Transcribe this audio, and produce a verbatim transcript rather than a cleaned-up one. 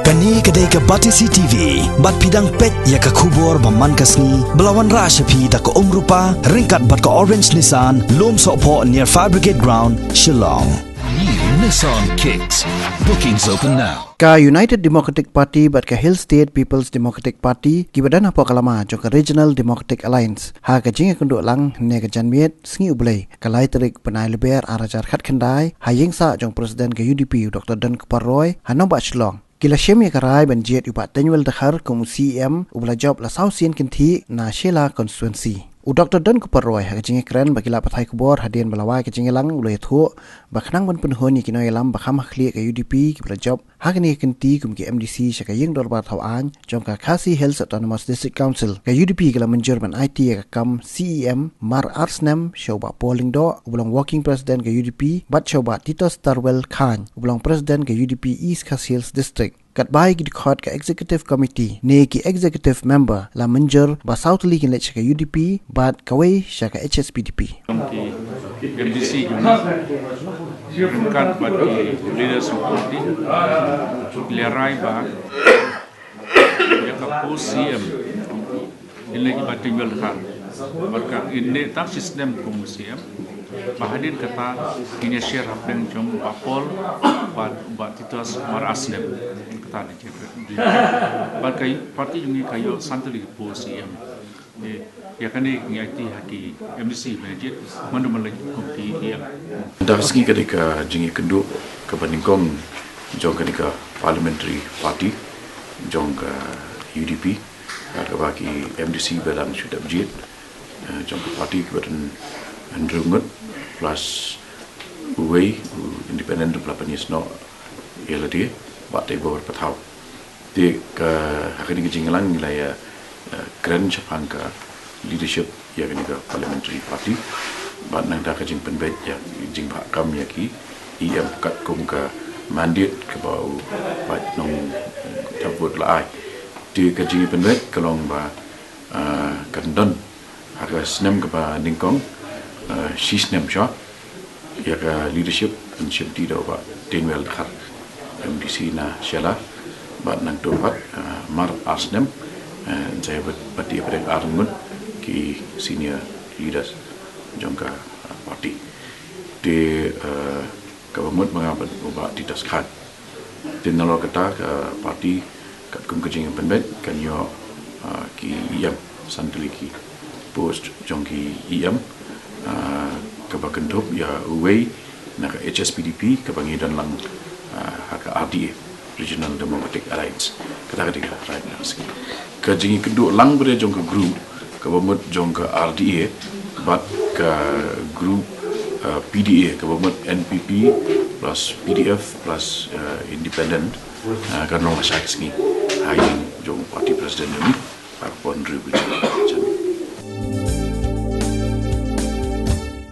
Kane ka dei ka Batesi T V, bad phi dang peit ïa ka khubor ba man ka sngi, ba la wanrah sha phi da ka Umrupa, ryngkat bad ka Orange Nissan, Lumsohphoh near Fire Brigade Ground, Shillong. New Nissan Kicks. Bookings open now. Ka United Democratic Party bad ka Hill State People's Democratic Party kiba don hapoh ka lama jong ka Regional Democratic Alliance ha ka jingïakynduh lang ne ka janmiet sngi U Blei, ka lai tarik bnai Lber ar hajar khatkhyndai, ha ïing sah jong President ka U D P u Doctor Donkupar Roy ha nongbah Shillong, ki la shim ïa ka rai ban jied ïa u Bah Tynwell Dkhar kum u C E M uba la jop la saw sien kynthih na Shella constituency. U Doctor Donkupar Roy ha ka jingïakren bad ki lad pathai khubor hadien ba la wai ka jingïalang u la ïathuh ba khnang ban pynhun ïa ki nongïalam ba kham ha khlieh ka U D P kiba la jop ha kane ka kynti kum ki M D C sha ka ïing dorbar thaw aiñ jong ka Khasi Hills Autonomous District Council, ka U D P ka la mynjur ban aiti ïa ka kam C E M mar ar snem sha u Bah Paul Lyngdoh uba long Working President ka U D P, bad sha u Bah Titos Tarwel Chyne uba long President ka U D P East Khasi Hills District. Katba ïa ki dkhot ka Executive Committee ne ki Executive Member la mynjur ba saw tylli kin leit sha ka U D P bad kawei sha ka H S P D P. Jong ki M D C jong ngi ryngkat bad ki leaders of party, ki la rai ba ïa ka post C M in leit ïa u Bah Tynwell Dkhar. Bad ka in leit tang shi snem kum C M, ba hadien kata in ïa share hapdeng jong u Bah Paul bad u Bah Titos mar ar snem. Kata ne jingkren. Bad ka party jong ngi ka ïoh san tylli ki post C M. Eh, ïa kane ngi aiti ha ki M D C ban jied, mano mano kum ki E M. Mynta ka sngi ka dei ka jingïakynduh kaba nyngkong jong kane ka parliamentary party jong ka U D P, bad kaba ki M D C ba dang shu dep jied, eh, jong ka party kiba don hynriew ngut plus uwei u independent uba la pynïasnoh ïa lade, Bah Teibor Pathaw. Te ka, ha kane ka jingïalang ngi la ïa, eh, kren shaphang ka leadership ïa kane ka parliamentary party. Bad nangta ka jingpynbeit ïa jingbha kam ïa ki E M katkum ka mandate kaba u paid nongthep vote la ai. Te ka jingpynbeit ka long ba, eh, kan don ha ka snem kaba nyngkong, eh, shi snem shuwa ïa ka leadership yn shim ti da u Bah Tynwell Dkhar, M D C na Shella, bad nangta pat, eh, mar ar snem, eh, yn sa ïa bad, bad ïa pdeng ar ngut ki senior leaders jong ka, eh, party. Te, eh, kaba mut ma nga bad u Bah Titos Chyne. Te nalor kata ka party katkum ka jingpynbeit kan ïoh, ah, ki E M, san tylli ki post jong ki E M, ah, kaba kynthup ïa uwei na ka H S P D P kaba ngi don lang, ah, ha ka R D A, Regional Democratic Alliance. Kata ka dei ka rai na ka sngi. Ka jingïakynduh lang bad jong ka group kaba mut jong ka R D A bad ka group, ah, P D A kaba mut N P P plus P D F plus, ah, independent, ah, kan long ha shi ka sngi ha ïing jong party president jong ngi ha ka por hynriew baje.